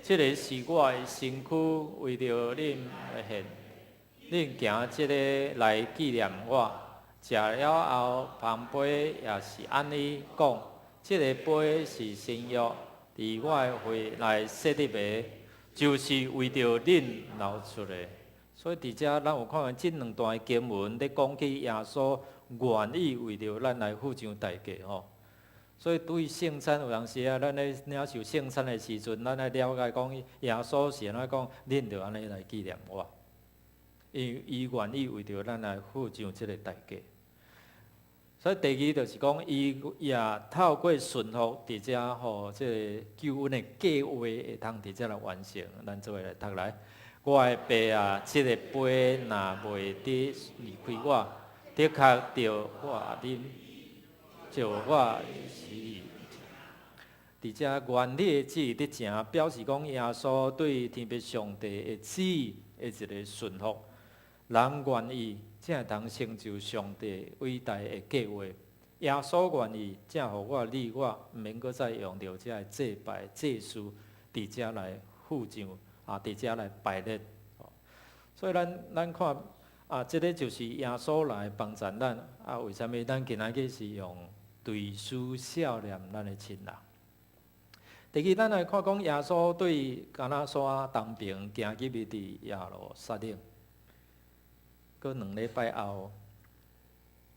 這个是我的身軀，為著恁來獻。恁行這个來紀念我。食了後，捧杯也是按呢講：這个杯是新約，佇我的血內設立的，就是為著恁流出的。所以佇遮，咱有看見這兩段的經文，咧講起耶穌願意為著咱來付上代價吼。所以對聖餐有當時啊，咱咧領受聖餐的時陣，咱愛了解講耶穌是按怎講，恁著按呢來紀念我，因為伊願意為著咱來付上這个代價。所以第二就是講，伊也透過順服佇遮，予這个救恩的計劃會通佇遮來完成。咱做伙來讀來，我的爸啊，這个杯若袂得離開我，的確著我啉，照我旨意。佇遮願意的旨意佇正表示講，耶穌對天父上帝的旨意的一个順服，人願意才會通成就上帝偉大的計劃。耶穌願意，才予我你我毋免閣再用著這个祭拜祭司佇遮來付上啊，佇遮來排列。所以咱看啊，這个就是耶穌來幫贊咱啊。為啥物咱今仔日是用追思數念咱的親人？第二，咱來看講耶穌對迦拿山東爿行入去佇耶路撒冷，閣2禮拜後，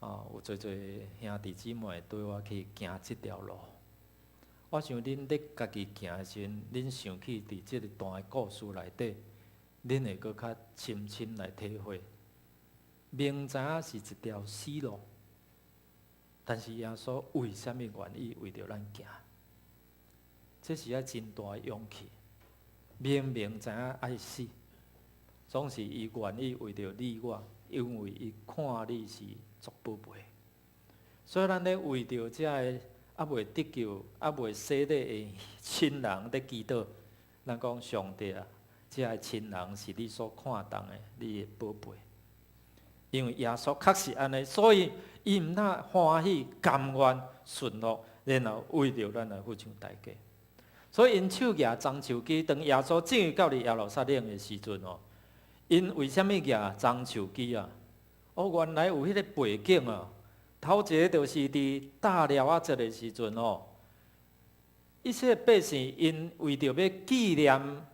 啊，有濟濟兄弟姊妹綴我去行這條路。我想恁咧家己行的時陣，恁想起佇這个段的故事內底，恁會閣較深深來體會。明知影是一條死路，但是耶穌為啥物願意為著咱行？這是愛真大的勇氣。明明知影愛死，總是伊願意為著你我，因為伊看你是足寶貝。所以咱咧為著這个猶未得救、猶未洗禮的親人咧祈禱，咱講上帝啊，這个親人是你所看重的，你的寶貝。因為耶穌確實按呢，所以伊毋但歡喜、甘願、順服，然後為著咱來付上代價。所以𪜶手舉棕樹枝，當耶穌進入到佇耶路撒冷的時陣哦，𪜶為啥物舉棕樹枝啊？哦，原來有彼个背景啊。頭一个就是佇大寮仔節的時陣哦，以色列百姓𪜶為著欲紀念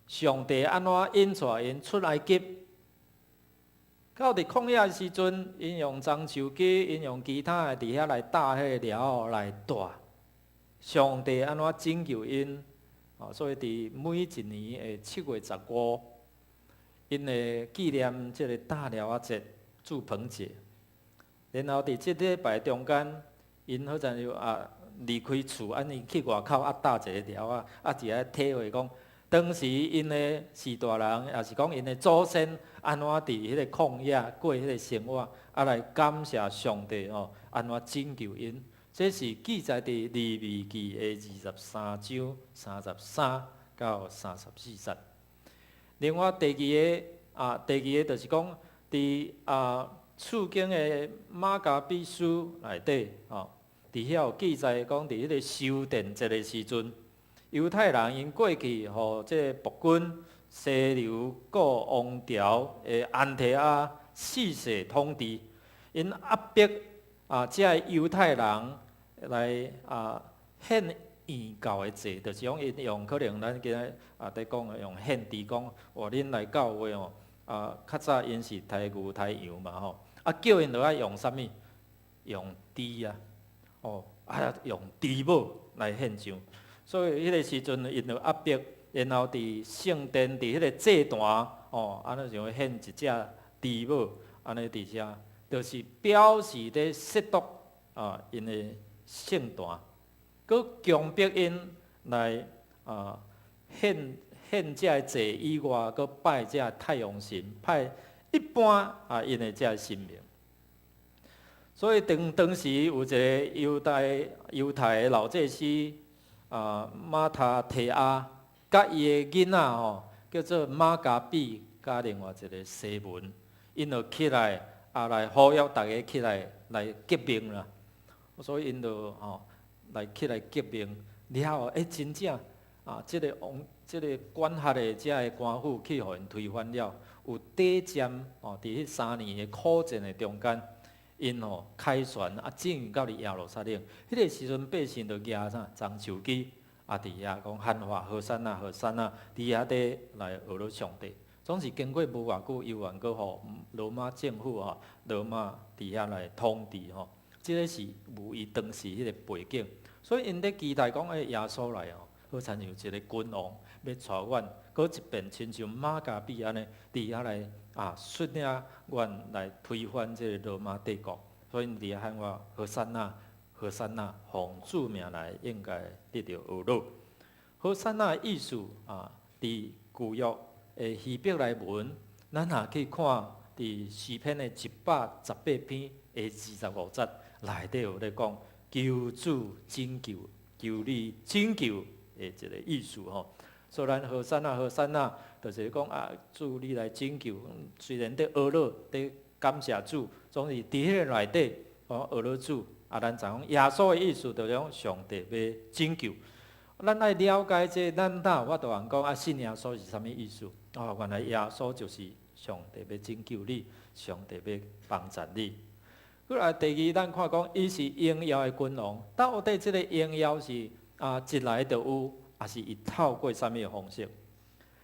上帝按怎引帶𪜶出埃及，到佇曠野的時陣，𪜶用棕樹枝，𪜶用其他的佇遐來搭彼個寮來帶。上帝按怎拯救𪜶？哦，所以佇每一年的7月15，𪜶會紀念這个大寮仔節、住棚節。然後佇這禮拜中間，𪜶好像就啊離開厝，按呢去外口啊搭一个寮仔，啊佇遐體會講，當時𪜶的序大人，抑是講𪜶的祖先，按怎佇彼个曠野過彼个生活，啊來感謝上帝吼，按怎拯救𪜶。這是記載佇利未記的23章33到34節。另外第二个啊，第二个就是講，佇啊次經的瑪加比書內底，吼，佇遐有記載講，佇彼个修殿節的時陣，猶太人𪜶過去予這個暴君西流古王朝的安提阿四世統治，𪜶壓迫啊，這个猶太人來啊獻異教的祭，就是講𪜶用可能咱今仔啊佇講的用獻豬講，哇，恁來教會哦，啊較早𪜶是刣牛刣羊嘛吼，啊叫𪜶著愛用啥物？用豬啊，哦，啊用豬母來獻上，所以彼个時陣𪜶就壓迫，然後佇聖殿佇彼个祭壇，哦，按呢像獻一隻豬母，按呢佇遮，就是表示咧褻瀆啊，𪜶的聖壇，閣強迫𪜶來啊獻獻這个祭以外，閣拜這个太陽神，拜一般啊𪜶的這个神明。所以當當時有一个猶太的老祭司啊馬他提亞，佮伊的囡仔吼叫做瑪加比，佮另外一个西門，𪜶就起來啊來呼籲逐家起來來革命啦。所以𪜶就吼來起來革命了後，欸，真正啊，這个王，這个管轄的遮个官府去予𪜶推翻了，有短暫哦，佇彼3年的苦戰的中間，𪜶吼凱旋啊進入到佇耶路撒冷。彼个時陣百姓就舉啥棕樹枝啊，佇遐講喊話和散那和散那，佇遐底來呵咾上帝。總是經過無偌久，猶原閣予羅馬政府吼，羅馬佇遐來統治吼。這个是有伊當時彼个背景，所以𪜶咧期待講，欸，耶穌來哦，好親像一个君王欲帶阮，閣一遍親像馬加比按呢，佇遐來啊，率領阮來推翻這个羅馬帝國。所以𪜶佇遐喊話和散那，和散那，奉主名來應該得著呵咾。和散那的意思啊，佇舊約的希伯來文，咱若去看佇詩篇的118篇的25節，內底有咧講求主拯救，求你拯救的一个意思吼。所以咱和散那和散那，就是講啊，主你來拯救。雖然佇呵咾，佇感謝主，總是佇彼个內底，講呵咾主。啊，咱知影耶穌的意思，就是講上帝欲拯救。咱愛了解這個，咱哪有法度通講啊？信耶穌是啥物意思？哦，原來耶穌就是上帝欲拯救你，上帝欲幫助你。閣來第二，咱看講，伊是榮耀的君王。到底這个榮耀是啊一來就有，抑是伊透過啥物的方式？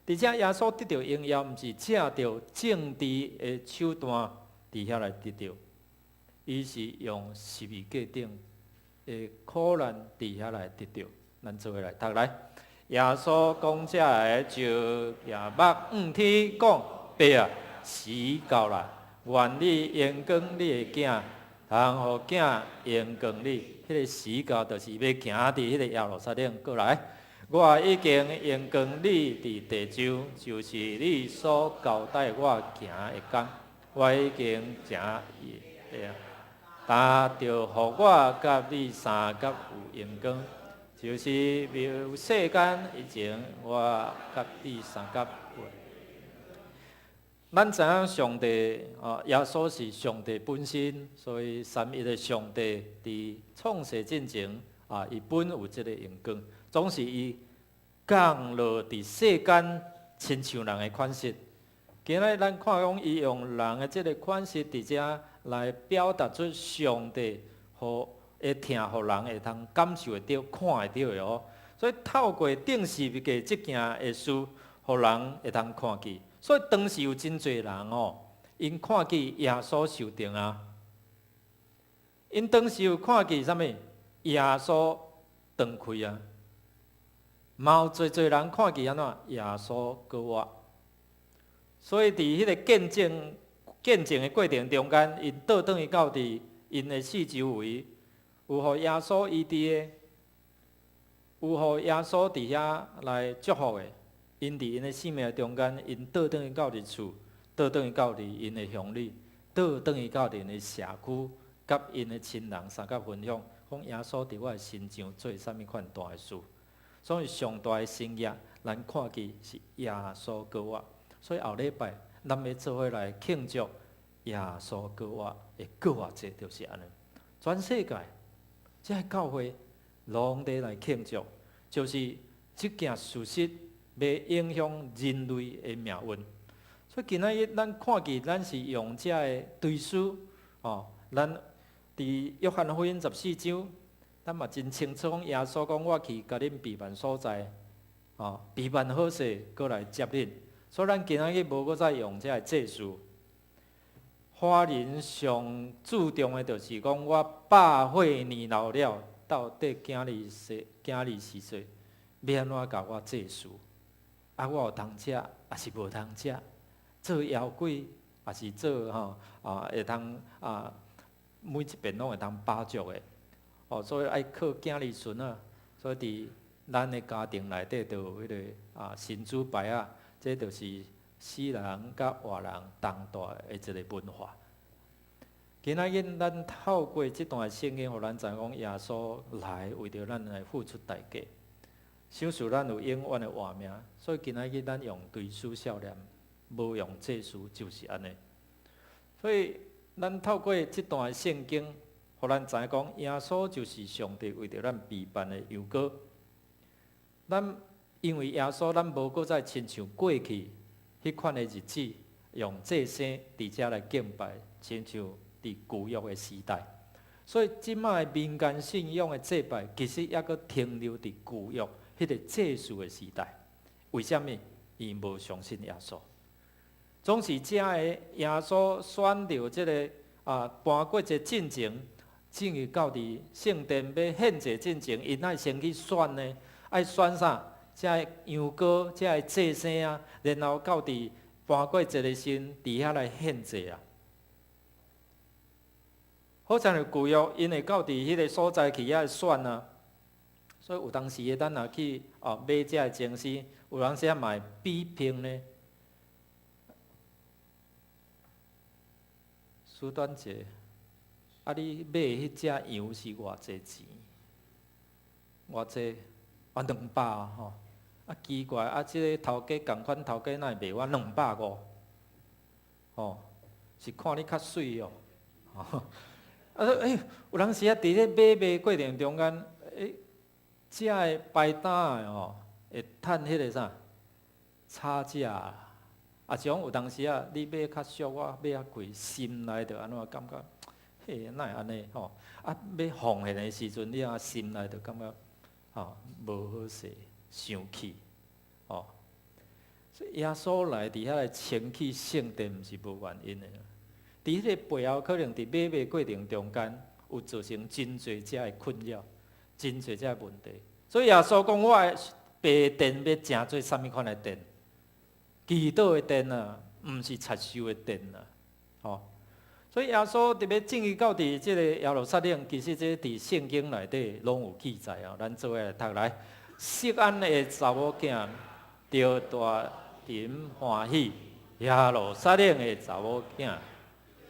而且耶穌得著榮耀，毋是藉著政治的手段佇遐來得著，伊是用十字架頂的苦難佇遐來得著。咱做伙來讀來，耶穌講這个就舉目向天講：爸啊，時到啦，願你榮光你的囝，通予囝榮光你。彼个時到就是欲行佇彼個耶路撒冷過來。我已經榮光你佇地上，就是你所交代我行的工，我已經成伊的，但著予我佮你相佮有榮光，就是未有世間以前，我佮你相佮有。咱知影上帝哦，耶穌是上帝本身，所以三一的上帝佇創世進前啊，伊本有這个榮光，總是伊降落佇世間，親像人的款式。今仔日咱看講，伊用人的這个款式佇遮來表達出上帝，予會疼，予人會通感受會著、看會著的哦。所以透過釘十字架這件的事，予人會通看見。所以當時有真濟人哦，𪜶看見耶穌受釘啊，𪜶當時有看見啥物？耶穌斷氣啊，嘛有濟濟人看見按怎？耶穌閣活。所以佇彼個見證的過程中間，𪜶倒轉去到佇𪜶的四周圍，有予耶穌醫治的，有予耶穌佇遐來祝福的。𪜶佇𪜶的生命中間，𪜶倒轉去到佇厝，倒轉去到佇𪜶的鄉里，倒轉去到𪜶的社區，佮𪜶的親人相佮分享，講耶穌佇我的身上做啥物款大的事。所以上大的神蹟，咱看見是耶穌閣活。所以後禮拜咱欲做伙來慶祝耶穌閣活的復活節，就是按呢。全世界這个教會攏佇來慶祝，就是這件事實欲影響人類的命運。所以今仔日咱看見，咱是用這个追思哦，咱佇約翰福音14章，咱嘛真清楚講，耶穌講我去共恁備辦所在，哦，備辦好勢，閣來接恁。所以咱今仔日無閣再用這个祭司。華人上注重的就是講，我百歲年老了，到底囝兒歲囝兒時歲，欲按怎共我祭祀？啊，我有通食，抑是無通食？做枵鬼，抑是做吼啊？會通啊？每一遍攏會通飽足的，哦，所以愛靠囝兒孫仔。所以佇咱的家庭內底，就有彼个啊神主牌仔，這就是死人佮活人同蹛的一个文化。今仔日咱透過這段聖經，予咱知影講耶穌來為著咱來付出代價。想使咱有永遠的活命，所以今仔日咱用追思數念，無用祭司，就是按呢。所以咱透過這段聖經，予咱知影講耶穌就是上帝為著咱備辦的羊羔。咱因為耶穌，咱無閣再親像過去彼款的日子，用祭牲佇遮來敬拜，親像佇舊約的時代。所以這擺的民間信仰的祭拜，其實猶閣停留佇舊約彼個祭司的時代。為啥物？伊無相信耶穌。總是遮的耶穌選著這个盤粿節進前，進去到佇聖殿欲獻祭進前，𪜶愛先去選呢？愛選啥？遮的羊羔，遮的祭牲啊，然後到佇盤粿節的時陣，佇遐來獻祭啊。好親像舊約，𪜶會到佇彼个所在去遐選啊。所以有當時的咱若去買遮的東西，有當時嘛會比拼呢。蘇短姐，你買的彼隻羊是偌濟錢？偌濟？200吼。奇怪，這个頭家仝款頭家哪會賣我250？吼，是看你較媠哦。有當時佇咧買賣過程中間，遮的擺擔的吼，會趁彼个啥差價。是講有當時啊，你買較俗，我買較貴，心內就按怎感覺？嘿，哪會按呢吼？欲奉獻的時陣，你啊心內就感覺吼無好勢，生氣，吼。所以耶穌來佇遐來清去聖殿，毋是無原因的。佇彼个背後，可能佇買賣過程中間，有造成真濟遮的困擾，真濟遮的問題。所以耶穌講，我的爸殿欲成做啥物款的殿？祈禱的殿啊，毋是賊收的殿啊，吼！所以耶穌特別進去到佇這个耶路撒冷，其實這佇聖經內底攏有記載哦。咱做伙來讀來，錫安的查某囝著大聲歡喜，耶路撒冷的查某囝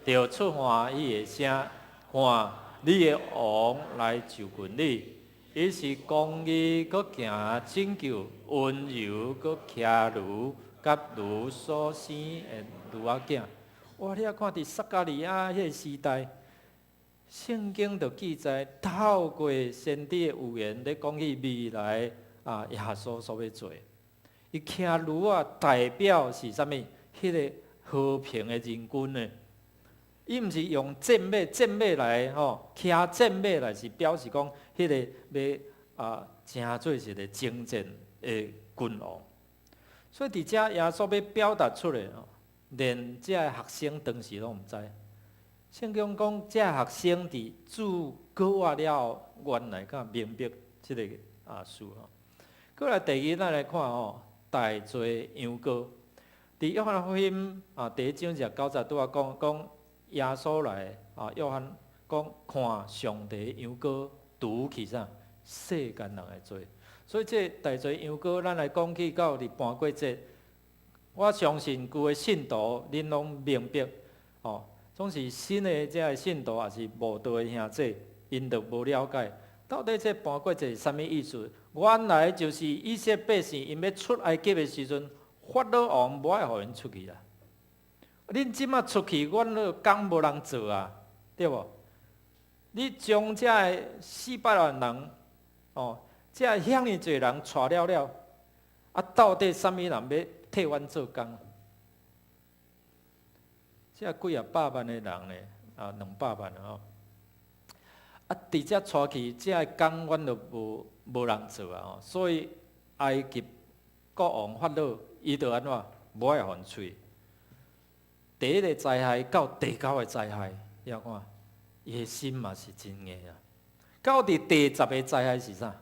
著出歡喜的聲，看你的王來就近你，伊是公義，閣行拯救，溫柔閣騎驢，佮驢所生的驢仔囝。哇！你仔看佇撒迦利亞彼个時代，聖經就記載透過先知的預言咧講起未來耶穌所欲做。伊騎驢仔代表是啥物？彼个和平的人君呢？伊毋是用戰馬，戰馬來吼，騎戰馬來是表示講，彼个欲成做一个征戰的君王。所以佇遮耶穌欲表達出來吼，連遮个學生當時攏毋知。聖經講，遮學生佇主過活了後，原來才明白這个事吼。過來第二，咱來看吼，代罪羊羔。佇約翰福音第一章29節拄仔講講耶穌來約翰講看上帝羊羔除去啥世間人的罪。所以這代罪羊羔，咱來講起到佇盤粿節，我相信舊的信徒恁攏明白，吼，總是新的遮个信徒抑是慕道的兄弟，𪜶就無了解，到底這盤粿節是啥物意思？原來就是以色列百姓𪜶欲出埃及的時陣，法老王無愛予𪜶出去啦。恁這馬出去，阮的工無人做啊，對無？你將遮个400萬人，哦，遮遐爾濟人帶了了，到底啥物人欲替阮做工？這幾仔百萬的人呢？200萬吼。佇遮帶去，這个工阮就無人做啊！吼，所以埃及國王法老，伊就按怎？無愛予𪜶出去。第一个災害到第九个災害，你看，伊的心嘛是真硬啊。到佇第十个災害是啥？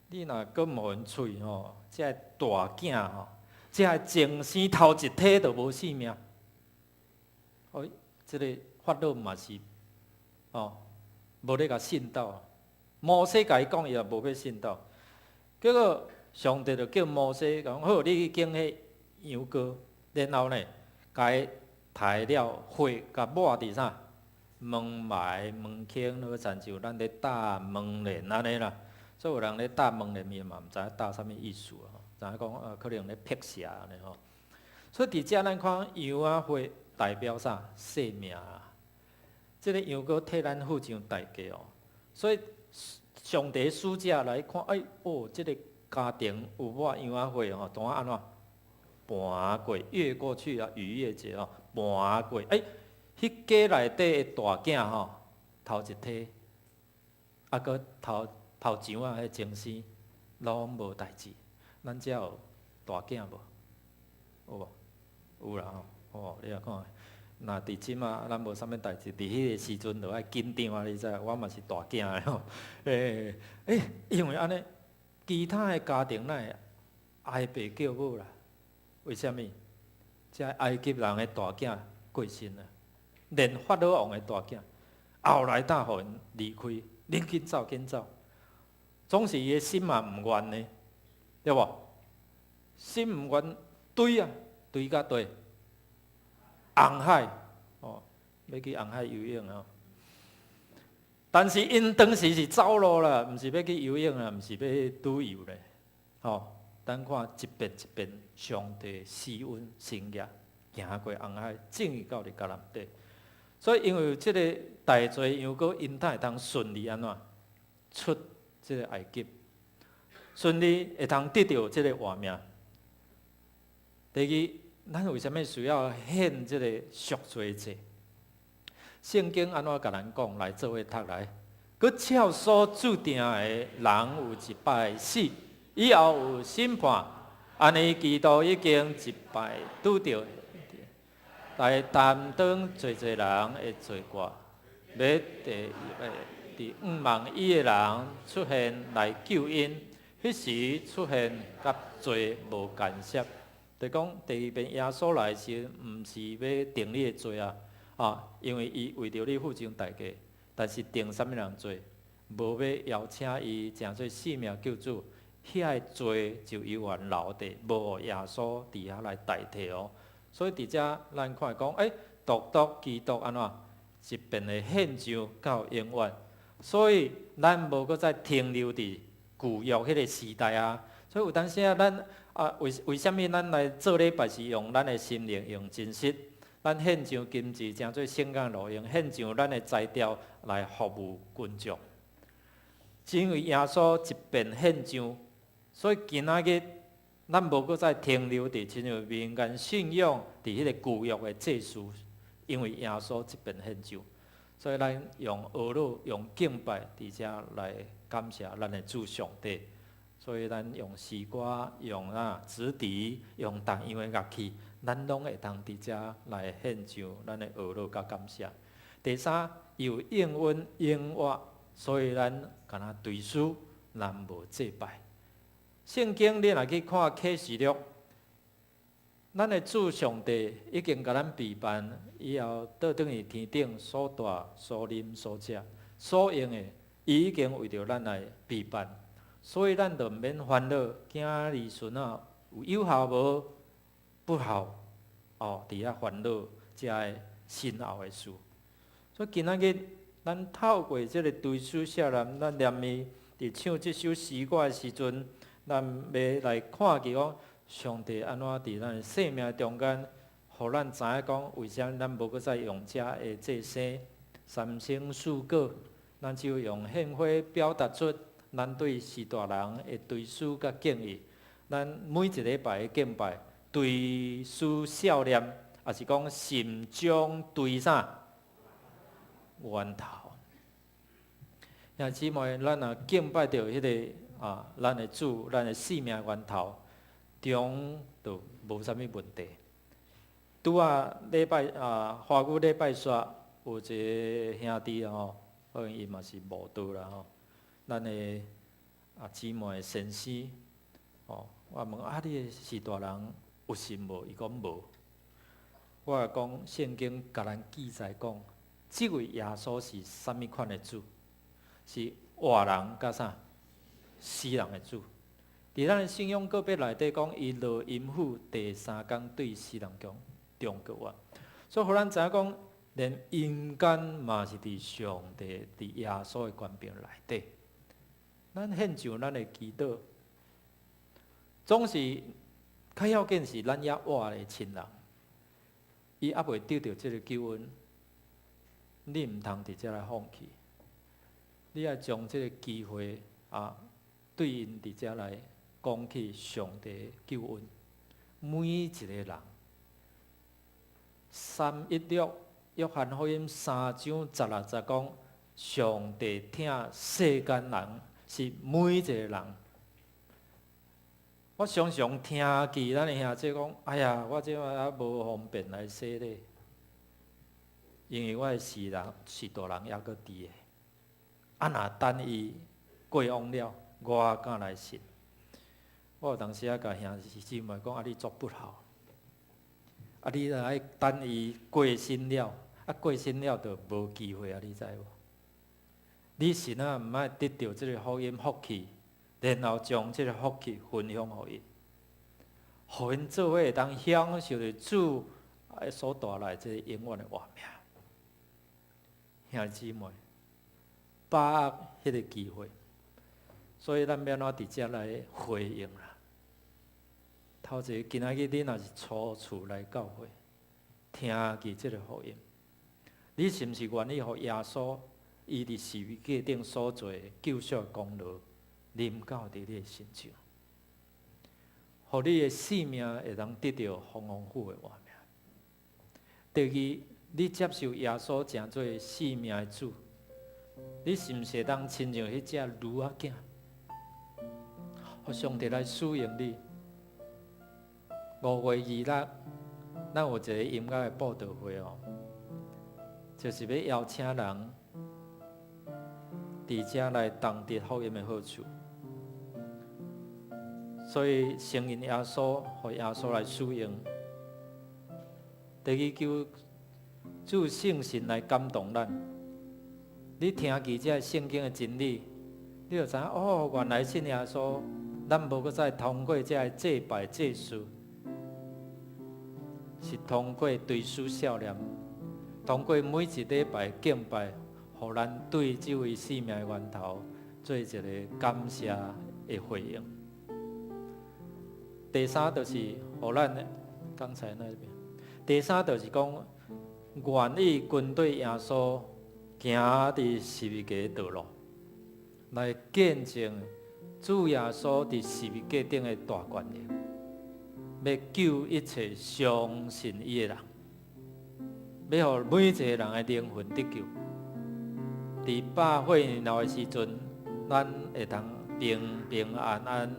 你若閣無予𪜶出去吼，這个大囝吼，這个前生頭一胎就無性命。哦，這个法老嘛是，哦，無咧共信道。摩西共伊講，伊也無欲信道。結果上帝就叫摩西講：好，你去揀彼羊羔，然後呢，共伊刣了血，共抹佇啥？門楣、門框，好親像咱咧貼門簾按呢啦。所以有人咧貼門簾，伊嘛毋知影貼啥物意思吼，知影講可能咧辟邪按呢吼。所以佇遮咱看羊仔血代表啥？生命啊！這个羊羔替咱付上代價哦。所以上帝使者來看，哎哦，這个家庭有抹羊仔血吼，怎按怎盤過越過去啊？逾越節吼，盤過，欸，彼家內底的大囝吼，頭一胎，啊，閣頭頭上仔彼前生，攏無代誌。咱遮有大囝無？有無？有啦吼，哦，你若看，若佇這馬咱無啥物代誌，佇彼个時陣就愛緊張啊！你知，我嘛是大囝的吼，欸欸，因為按呢，其他的家庭哪會哀爸叫母啦？為啥物？這埃及人的大囝過身了，連法老王的大囝，後來才予𪜶離開，恁緊走緊走，總是伊的心嘛毋願呢，對無？心毋願，對啊，對甲對，紅海，哦，欲去紅海游泳啊！但是𪜶當時是走路啦，毋是欲去游泳啊，毋是欲旅遊咧，吼。咱看一遍一遍，上帝施恩神蹟，行過紅海，進去到佇迦南地。所以因為有這个代罪羊羔，𪜶才會通順利按怎出這个埃及，順利會通得著這个活命。第二，咱為啥物需要獻這个贖罪祭？聖經按怎共咱講？來做伙讀來，閣照所注定的人有一擺死，以後有審判。按呢，基督已經一擺拄著來擔當濟濟人的罪過，欲佇佇向望伊的人出現來救𪜶，彼時出現佮罪無干涉。就講第二遍耶穌來時，毋是欲定你的罪啊，啊，因為伊為著你付上代價，但是定啥物人罪？無欲邀請伊成做性命救主，遐个罪就猶原留佇，無予耶穌佇遐來代替哦。所以佇遮咱看講，欸，獨獨基督按怎一遍的獻上到永遠，所以咱無閣再停留佇舊約彼个時代啊。所以有當時啊，咱啊為為啥物咱來做禮拜是用咱的心靈用真實？咱獻上金子，成做聖工路用，獻上咱的才調來服務群眾。因為耶穌一遍獻上，所以今仔日咱無閣再停留佇親像民間信仰佇彼个舊約的祭司，因為耶穌一遍獻上，所以咱用哀樂、用敬拜佇遮來感謝咱的主上帝。所以咱用詩歌、用啊直笛、用逐樣的樂器，咱攏會當佇遮來獻上咱的哀樂佮感謝。第三，有應允永活，所以咱敢若追思，咱無祭拜。聖經你若去看啟示錄，咱的主上帝已經共咱備辦，以後倒轉去天頂所帶、所啉、所食、所用的，伊已經為著咱來備辦，所以咱就毋免煩惱，囝兒孫仔有有效無？不好，哦，佇遐煩惱遮个深奧的事。所以今仔日咱透過這个追思少年，咱念伊佇唱這首詩歌的時陣，咱欲來看見講上帝按怎佇咱的生命中間，予咱知影講為啥咱無閣再用遮的祭牲三牲四果，咱只有用獻花表達出咱對序大人的追思佮敬意。咱每一禮拜的敬拜，追思少年，抑是講心中追啥源頭。兄弟姊妹，咱若敬拜著彼个啊，咱的主，咱的生命源頭，中就無啥物問題。拄仔禮拜啊，華語禮拜煞有一个兄弟吼，可能伊嘛是慕道啦吼。咱的啊姊妹先生，吼，我問啊，你的序大人有信無？伊講無。我講聖經共咱記載講，這位耶穌是啥物款的主？是活人佮啥？死人的主。佇咱的信仰告白內底講，伊落陰府第三工對死人中中復活。所以，予咱知影講，連陰間嘛是佇上帝、佇耶穌的權柄內底。咱獻上咱的祈禱，總是較要緊是咱猶活的親人，伊猶未得著這个救恩，你毋通佇遮來放棄。你愛將這个機會啊，對𪜶佇遮來講起上帝救恩，每一個人。316約翰福音三章十六節講，上帝疼世間人是每一個人。我常常聽見咱的兄弟講：哎呀，我這擺猶無方便來洗禮，因為我的序人是大人猶閣佇的。啊，若等伊過往了，我敢來信。我有當時仔共兄弟姊妹講：啊，你足不孝！啊，你若愛等伊過身了，啊過身了就無機會啊！你知無？你是若毋愛得著這個福音福氣，然後將這個福氣分享予𪜶，予𪜶做伙會當享受著主所帶來這個永遠的活命。兄弟姊妹，把握彼个機會，所以咱欲按怎佇遮來回應啦？頭一个，今仔日你若是初次來教會，聽見這個福音，你是毋是願意予耶穌伊佇十字架頂所做的救贖功勞臨到佇你的身上，予你的生命會當得著豐豐富的活命？第二，你接受耶穌成做生命的主，你是毋是會當親像彼隻驢仔囝，予上帝來使用你？5月26，咱有一个音樂的佈道會哦，就是欲邀請人佇遮來同得福音的好處。所以承認耶穌，予耶穌來使用。第二，求主聖神來感動咱。你聽見這聖經的真理，你就知影哦，原來信耶穌，咱無閣再通過這个祭拜祭司，是通過追思少年，通過每一禮拜敬拜，予咱對這位生命的源頭做一個感謝的回應。第三就是予咱剛才那邊，第三就是講願意跟隨耶穌行佇十字架道路，來見證主耶穌佇十字架頂的大權能，欲救一切相信伊的人，欲予每一個人的靈魂得救。佇百歲年老的時陣，咱會當平平安安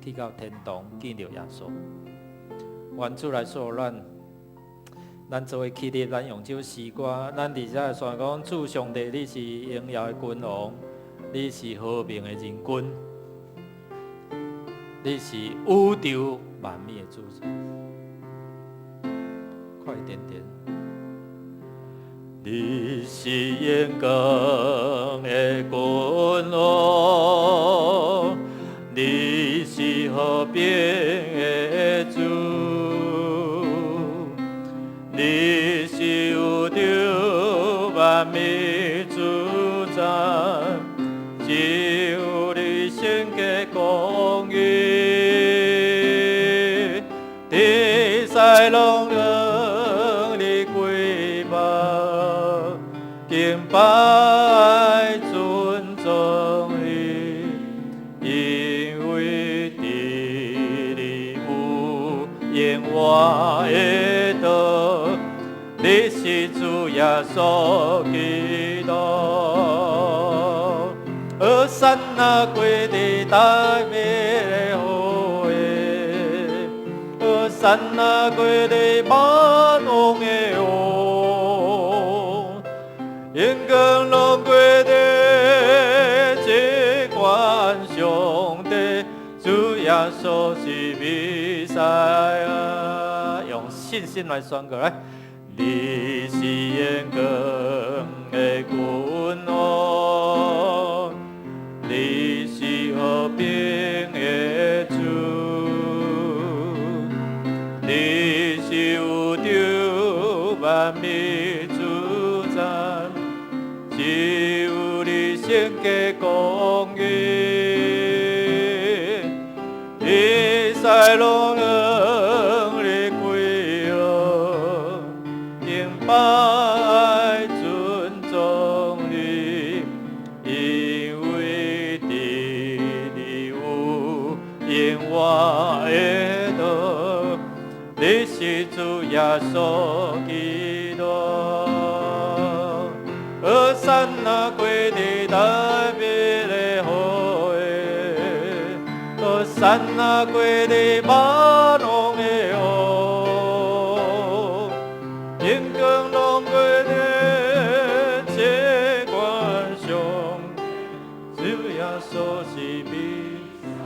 去到天堂見著耶穌。願主來賜福咱，咱做伙起立，咱用這首詩歌，咱佇遮宣講主上帝，你是榮耀的君王，你是和平的仁君，你是宇宙萬物的主宰。快一點點。你是榮光的君王，你是和平的主，你是宇宙萬物主宰，只有你聖潔公義，天使攏向你跪拜，敬拜尊崇你，因為佇你有永活的道，你是主耶穌基督。和散那歸佇大衛的後裔，和散那歸佇萬王的王，榮光攏歸佇至高上帝，主耶穌是彌賽亞。用信心來宣告來，你是榮光的君王，你是和平的主，你是宇宙萬物主宰，只有你聖潔公義，天使攏向你跪下，敬拜尊崇你，因為佇你有永活你是主耶穌基督。和散那歸佇大衛的後裔，和散那歸佇萬王的王，榮光攏歸佇這關上，主耶穌是彌賽亞。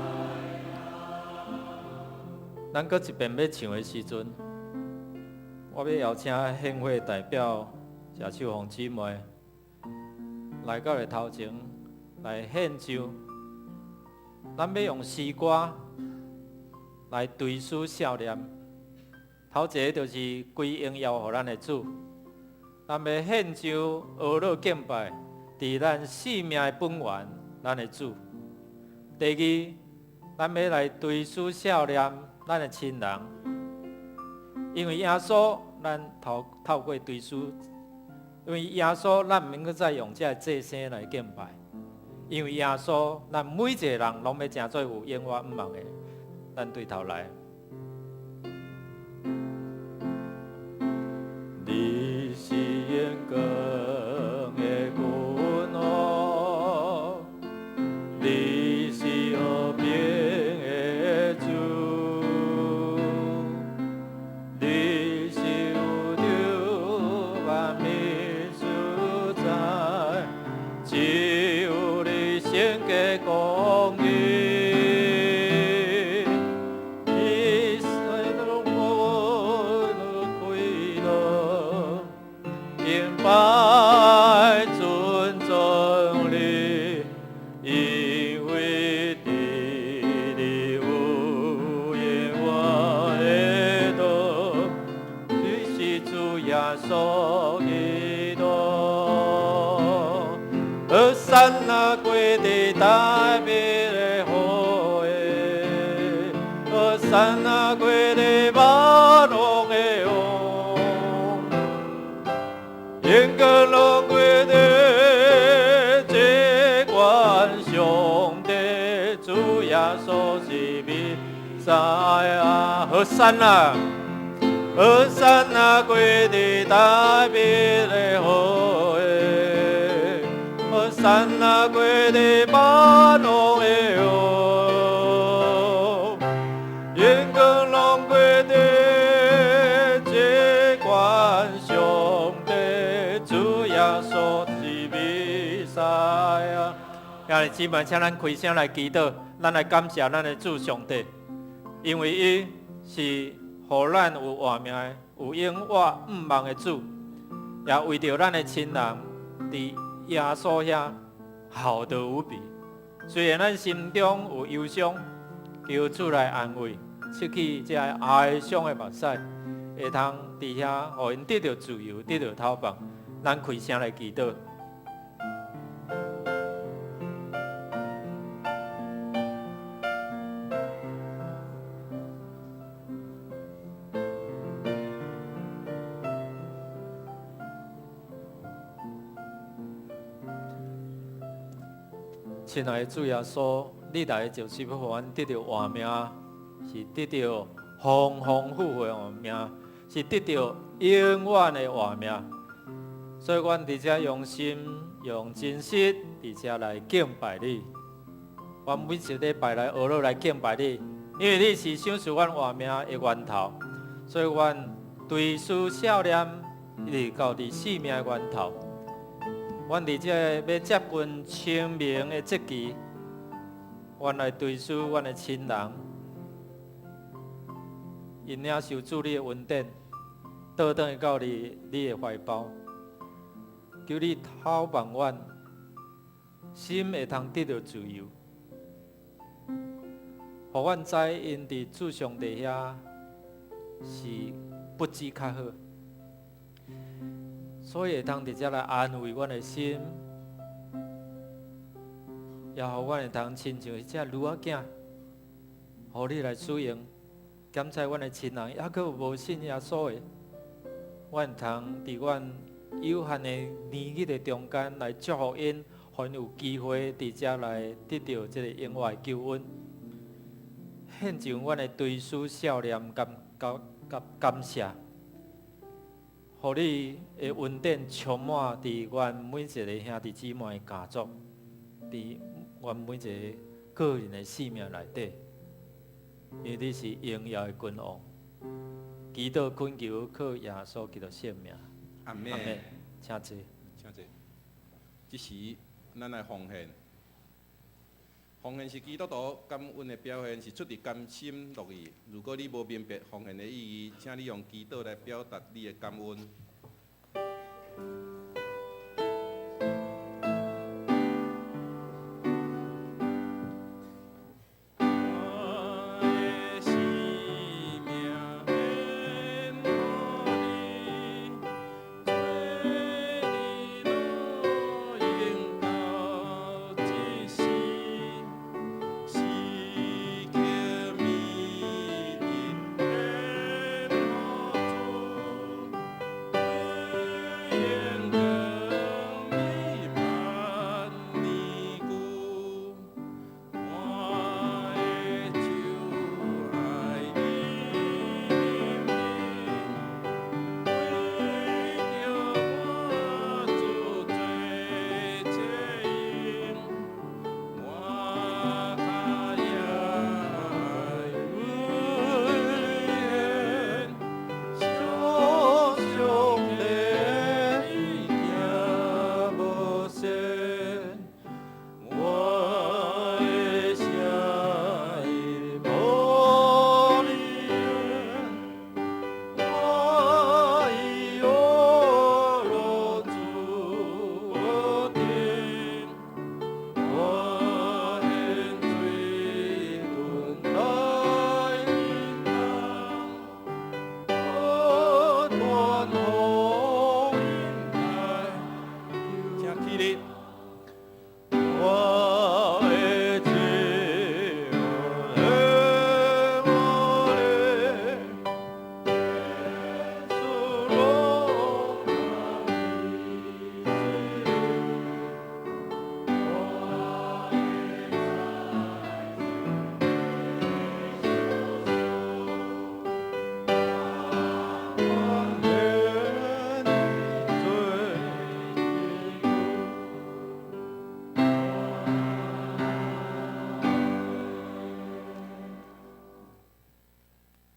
咱閣一遍欲唱的時陣，我欲邀請獻會代表謝秀鳳姊妹來到你頭前來獻上。咱欲用詩歌來追思數念。頭一个就是歸榮耀予咱的主，咱欲獻上呵咾敬拜，佇咱生命的本源，咱的主。第二，咱欲來追思數念咱的親人，因為耶穌，咱透過追思，因為耶穌，咱毋免閣再用這個祭牲來敬拜，因為耶穌，咱每一個人攏欲成做有永活毋望的，咱對頭來。你是榮光的君王，你是和平的主，你是宇宙萬物主宰，只有你聖潔公義。你使我快樂，敬拜尊重你，因為佇你有永活的道，你是主耶穌基督。和散那歸佇大衛的後裔，和散那歸佇萬王的王，榮光攏歸佇這關上帝，主耶穌是彌賽亞。和散那，和散那歸佇大衛的後裔，和散那歸佇萬王的王，榮光攏歸佇這關上帝，主耶穌是彌賽亞。兄弟姊妹，請咱開聲來祈禱，咱來感謝咱的主上帝，因為伊是予咱有活命的、有永活毋望的主，也為著咱的親人佇耶穌遐好得無比。雖然咱心中有憂傷，求主來安慰，拭去這哀傷的目屎，會通佇遐予𪜶得著自由，得著透放。咱開聲來祈禱。親愛的主耶穌，你來就是欲予阮得著活命，是得著豐豐富富的活命，是得著永遠的活命。所以，阮佇遮用心、用真實，佇遮來敬拜你。阮每一禮拜來呵咾來敬拜你，因為你是賞賜阮活命的源頭，所以阮追思數念，一直到佇生命的源頭。阮佇這个欲接近清明的節期，阮來追思阮的親人，𪜶領受主你的恩典，倒轉去到你的懷抱，求你透望阮，心會通得著自由，予阮知𪜶佇主上帝遐是不止較好。所以會通佇遮來安慰阮的心，也予阮會通親像彼隻驢仔囝，予你來使用。檢查阮的親人，猶閣有無信耶穌的，阮會通佇阮有限的年日的中間來祝福𪜶，予𪜶有機會佇遮來得著這个永活的救恩。獻上阮的追思、少年感感感感謝，予你的恩典充滿佇阮每一个兄弟姊妹的家族，佇阮每一个個人的生命內底，因為你是榮耀的君王。祈禱懇求靠耶穌基督聖名。阿門。阿門。請坐。請坐。這時，咱來奉獻。奉獻是基督徒感恩的表現，是出自甘心樂意。如果你無明白奉獻的意義，請你用祈禱來表達你的感恩。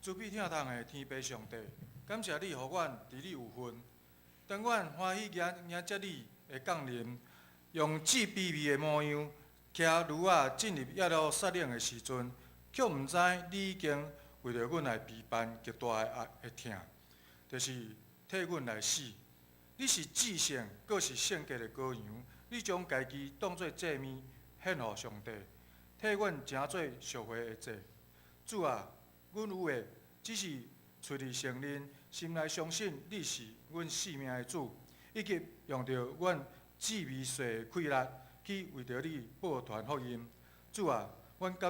慈悲疼痛的天父上帝，感謝你予阮佇你有份。當阮歡喜迎迎接你的降臨，用至卑微的模樣，騎驢仔進入耶路撒冷的時陣，卻毋知你已經為著阮來備辦極大的愛的疼，就是替阮來死。你是至聖，閣是聖潔的羔羊，你將家己當做祭物獻予上帝，替阮成做贖回的祭。主啊，阮有的只是喙裡承認，心內相信你是阮性命的主，以及用著阮至微細的氣力去為著你報傳福音。主啊，阮感。